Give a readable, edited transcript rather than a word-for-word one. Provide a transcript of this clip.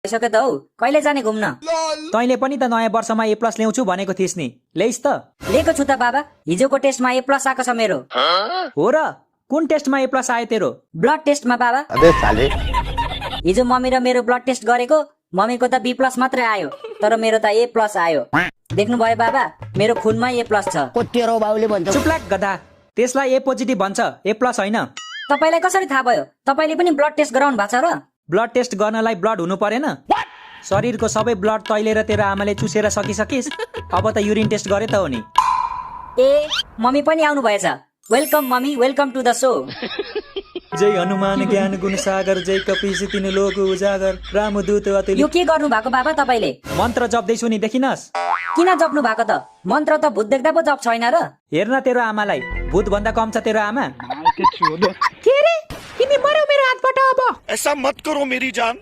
सक्यो त हौ, कहिले जाने घुम्न? तैँले पनि त नयाँ वर्षमा ए प्लस ल्याउँछु भनेको थिइस् नि, ल्याइस् त? लिएको छु त बाबा, हिजोको टेस्टमा ए प्लस आएको छ मेरो। हो र? कुन टेस्टमा ए प्लस आयो तेरो? ब्लड टेस्टमा बाबा। हिजो मम्मी र मेरो ब्लड टेस्ट गरेको, मम्मीको त बी प्लस मात्रै आयो, तर मेरो त ए प्लस आयो। देख्नु भयो बाबा, मेरो खुनमा ए प्लस छ। कोटेरो बाउले भन्छ। चुप्लाक गधा, त्यसलाई ए पोजिटिभ भन्छ, ए प्लस होइन। तपाईलाई कसरी थाहा भयो? तपाईले पनि ब्लड टेस्ट गराउनु भएको छ र? ब्लड टेस्ट गर्नलाई ब्लड हुनु परेन? शरीरको सबै ब्लड तैले र तेरो आमाले चुसेर सकिसकिस्, अब त युरिन टेस्ट गरे त हो नि। ए, मम्मी पनि आउनु भएछ। Welcome mummy, welcome to the show. जय हनुमान ज्ञान गुण सागर, जय कपीश तिन लोक उजागर, रामदूत अतुलित। यो के गर्नु भएको बाबा तपाईले? मन्त्र जप्दैछु नि, देखिनस्? किन जप्नु भएको त? मन्त्र त भूत देख्दा पो जप छैन र? हेर्न तेरो आमालाई, भूत भन्दा कम छ तेरो आमा। के रे? तिमी मर्यौ मेरो हातबाट अब। ऐसा मत करो मेरी जान।